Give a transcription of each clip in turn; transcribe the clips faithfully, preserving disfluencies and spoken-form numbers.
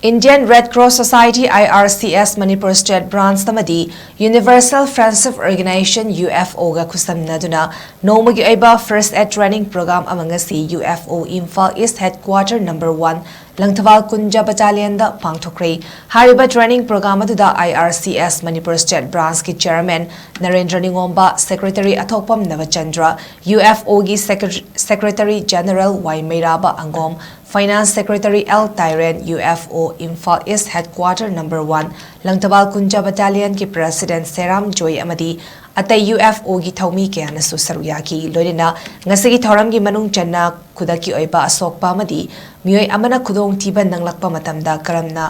Indian Red Cross Society, I R C S, Manipur State Branch ꯑꯃꯗꯤ Universal Friendship Organization, U F O ꯒ ꯈꯨꯠꯁꯝꯅꯗꯨꯅ ꯅꯣꯡꯃꯒꯤ ꯑꯣꯏꯕ First Aid Training Program ꯑꯃ ꯉꯁꯤ U F O Imphal East Headquarter Number One Langthabal ꯀꯨꯟꯖ Battalionꯗ ꯄꯥꯡꯊꯣꯛꯈ꯭ꯔꯦ꯫ ꯍꯥꯏꯔꯤꯕ training program ꯑꯗꯨꯗ I R C S Manipur State Branchꯀꯤ Chairman Narendra ꯅꯤꯉꯣꯝꯕ, Secretary ꯑꯊꯣꯛꯄꯝ ꯅꯕꯆꯟꯗ꯭ꯔ, U F O ꯒꯤ Secre-, Secretary General ꯋꯥꯏ ꯃꯩꯔꯥꯕ ꯑꯪꯒꯣꯝ, Finance Secretary L Tairen, U F O Imphal East Headquarter Number One, Langthabal ꯀꯨꯟꯖ Battalionꯒꯤ President ꯁꯦꯔꯥꯝ ꯖꯣꯏ ꯑꯃꯗꯤ ꯑꯇꯩ U F O ꯒꯤ ꯊꯧꯃꯤ ꯀꯌꯥꯅꯁꯨ ꯁꯔꯨꯛ ꯌꯥꯈꯤ꯫ ꯂꯣꯏꯅꯅ ꯉꯁꯤꯒꯤ ꯊꯧꯔꯝꯒꯤ ꯃꯅꯨꯡ ꯆꯟꯅ ꯈꯨꯗꯛꯀꯤ ꯑꯣꯏꯕ ꯑꯁꯣꯛꯄ ꯑꯃꯗꯤ ꯃꯤꯑꯣꯏ ꯑꯃꯅ ꯈꯨꯗꯣꯡꯊꯤꯕ ꯅꯪꯂꯛꯄ ꯃꯇꯝꯗ ꯀꯔꯝꯅ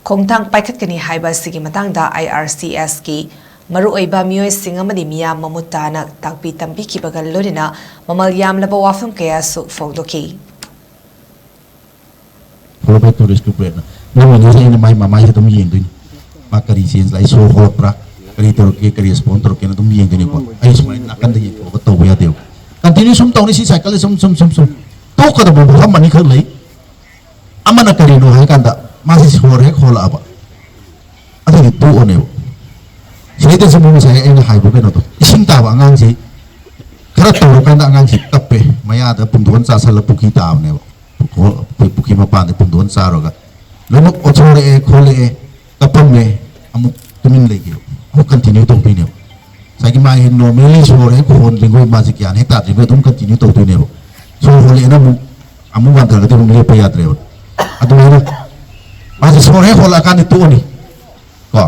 ꯈꯣꯡꯊꯥꯡ ꯄꯥꯏꯈꯠꯀꯅꯤ ꯍꯥꯏꯕ ꯑꯁꯤꯒꯤ ꯃꯇꯥꯡꯗ I R C S ꯀꯤ ꯃꯔꯨꯑꯣꯏꯕ ꯃꯤꯑꯣꯏꯁꯤꯡ ꯑꯃꯗꯤ ꯃꯤꯌꯥꯝ ꯃꯃꯨꯠ ꯇꯥꯅ ꯇꯥꯛꯄꯤ ꯇꯝꯕꯤꯈꯤꯕꯒ ꯂꯣꯏꯅꯅ ꯃꯃꯜ ꯌꯥꯝꯂꯕ ꯋꯥꯐꯝ ꯀꯌꯥꯁꯨ ꯐꯣꯡꯗꯣꯛꯈꯤ꯫ ꯐꯣꯂꯣ ꯕꯥꯏ ꯇꯨꯔꯤꯁ ꯒ꯭ꯔꯨꯞ ꯔꯦꯠꯅ ꯅꯪ ꯃꯤꯅꯤꯁꯦ ꯑꯩꯅ ꯃꯥꯏ ꯃꯃꯥꯏꯁꯦ ꯑꯗꯨꯝ ꯌꯦꯡꯗꯣꯏꯅꯤ꯫ ꯃꯥ ꯀꯔꯤ ꯆꯦꯟꯖ ꯂꯥꯛꯏ, ꯁꯣꯔ ꯍꯣꯜꯂꯛꯄ꯭ꯔꯥ, ꯀꯔꯤ ꯇꯧꯔꯛꯀꯦ, ꯀꯔꯤ ꯔꯦꯁꯄꯣꯟ ꯇꯧꯔꯛꯀꯦꯅ ꯑꯗꯨꯝ ꯌꯦꯡꯗꯣꯏꯅꯤꯀꯣ꯫ ꯑꯩ ꯁꯨꯃꯥꯏꯅ ꯅꯥꯀꯟꯗ ꯌꯦꯡꯊꯣꯛꯑꯒ ꯇꯧꯕ ꯌꯥꯗꯦꯕ꯫ ꯀꯟꯇꯤꯅ꯭ꯌꯨ ꯁꯨꯝ ꯇꯧꯅꯤ꯫ ꯁꯤ ꯁꯥꯏꯀꯜꯁꯦ ꯁꯨꯝ ꯁꯨꯝ ꯁꯨꯝ ꯁꯨꯝ ꯇꯣꯛꯀꯗꯕ ꯃꯐꯝ ꯑꯅꯤꯈꯛ ꯂꯩ꯫ ꯑꯃꯅ ꯀꯔꯤꯅꯣ ꯍꯥꯏ ꯀꯥꯟꯗ ꯃꯥꯁꯤ ꯁꯣꯔ ꯍꯦꯛ ꯍꯣꯜꯂꯛꯑꯕ ꯑꯗꯨꯗꯤ ꯇꯣꯛꯑꯅꯦꯕ꯫ ꯁꯤꯗꯩꯗꯁꯨ ꯑꯃꯨꯛ ꯉꯁꯥꯏ ꯑꯩꯅ ꯍꯥꯏꯕ ꯀꯩꯅꯣꯗꯣ, ꯏꯁꯤꯡ ꯇꯥꯕ ꯑꯉꯥꯡꯁꯤ ꯈꯔ ꯇꯧꯔꯀꯥꯟꯗ ꯑꯉꯥꯡꯁꯤ ꯀꯞꯄꯦ꯫ ꯃꯌꯥꯗ ꯄꯨꯡꯗꯣꯟ ꯆꯥꯁꯜꯂ ꯄꯨꯈ꯭ꯔꯤ ꯇꯥꯕꯅꯦꯕ꯫ ꯑꯩꯈꯣꯏ ꯄꯨꯈ꯭ꯔꯤ ꯃꯄꯥꯟꯗ ꯄꯨꯡꯗꯣꯟ ꯆꯥꯔꯒ ꯂꯣꯏꯅꯃꯛ ꯑꯣꯠꯊꯣꯔꯛꯑꯦ ꯈꯣꯠꯂꯛꯑꯦ, ꯀꯞꯄꯝꯃꯦ꯫ ꯑꯃꯨꯛ ꯇꯨꯃꯤꯟ ꯂꯩꯈꯤꯕ꯫ ꯑꯃꯨꯛ ꯀꯟꯇꯤꯅ꯭ꯌꯨ ꯇꯧꯗꯣꯏꯅꯦꯕ꯫ ꯉꯁꯥꯏꯒꯤ ꯃꯥ ꯍꯦꯛ ꯅꯣꯔꯃꯦꯜꯂꯤ ꯁꯣꯔ ꯍꯦꯛ ꯍꯣꯟꯗ꯭ꯔꯤꯉꯩ, ꯃꯥꯁꯦ ꯒ꯭ꯌꯥꯟ ꯍꯦꯛ ꯇꯥꯗ꯭ꯔꯤꯉꯩ ꯑꯗꯨꯝ ꯀꯟꯇꯤꯅ꯭ꯌꯨ ꯇꯧꯗꯣꯏꯅꯦꯕ꯫ ꯁꯣꯔ ꯍꯣꯜꯂꯛꯑꯦꯅ ꯑꯃꯨꯛ ꯑꯃꯨꯛ ꯋꯥꯟꯊꯔꯒꯗꯤ ꯑꯃꯨꯛ ꯂꯦꯞꯄ ꯌꯥꯗ꯭ꯔꯦꯕ꯫ ꯑꯗꯨꯃꯥꯏꯅ ꯃꯥꯁꯦ ꯁꯣꯔ ꯍꯦꯛ ꯍꯣꯜꯂꯛꯑꯀꯥꯟꯗ ꯇꯣꯛꯑꯅꯤ ꯀꯣ꯫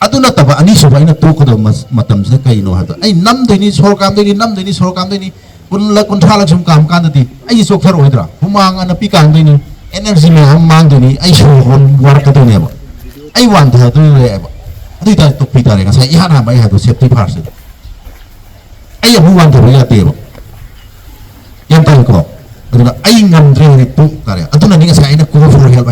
ꯑꯗꯨ ꯅꯠꯇꯕ ꯑꯅꯤꯁꯨꯕ ꯑꯩꯅ ꯇꯣꯛꯀꯗꯕ ꯃꯇꯝꯁꯤꯗ ꯀꯩꯅꯣ ꯍꯥꯏꯕꯗ, ꯑꯩ ꯅꯝꯗꯣꯏꯅꯤ, ꯁꯣꯔ ꯀꯥꯝꯗꯣꯏꯅꯤ, ꯅꯝꯗꯣꯏꯅꯤ, ꯁꯣꯔ ꯀꯥꯝꯗꯣꯏꯅꯤ꯫ ꯀꯨꯟꯂꯛ ꯀꯨꯟꯊ꯭ꯔꯥꯂꯛ ꯁꯨꯝ ꯀꯥꯝ ꯀꯥꯟꯗꯗꯤ ꯑꯩꯁꯦ ꯆꯣꯛꯊꯔꯛꯑꯣꯏꯗ꯭ꯔꯥ? ꯍꯨꯃꯥꯡ ꯑꯅꯞꯄꯤ ꯀꯥꯡꯗꯣꯏꯅꯤ, ꯑꯦꯅꯔꯖꯤ ꯃꯌꯥꯝ ꯃꯥꯡꯗꯣꯏꯅꯤ, ꯑꯩ ꯁꯣꯔ ꯍꯣꯟ ꯋꯥꯔꯛꯀꯗꯣꯏꯅꯦꯕ꯫ ꯑꯩ ꯋꯥꯟꯊꯗꯣꯏꯅꯦꯕ꯫ ꯑꯗꯨ ꯑꯣꯏꯇꯥꯔꯗꯤ ꯇꯣꯛꯄꯤ ꯇꯥꯔꯦ꯫ ꯉꯁꯥꯏ ꯏꯍꯥꯟ ꯍꯥꯟꯕ ꯑꯩ ꯍꯥꯏꯗꯣ, ꯁꯦꯐꯇꯤ ꯐꯥꯔꯁ꯫ ꯑꯩ ꯑꯃꯨꯛ ꯋꯥꯟꯊꯕ ꯌꯥꯗꯦꯕ꯫ ꯒ꯭ꯌꯥꯟ ꯇꯥꯏꯀꯣ? ꯑꯗꯨꯅ ꯑꯩ ꯉꯝꯗ꯭ꯔꯦ ꯍꯥꯏꯗꯤ ꯇꯣꯛ ꯇꯥꯔꯦ꯫ ꯑꯗꯨꯅꯅꯤ ꯉꯁꯥꯏ ꯑꯩꯅ call for help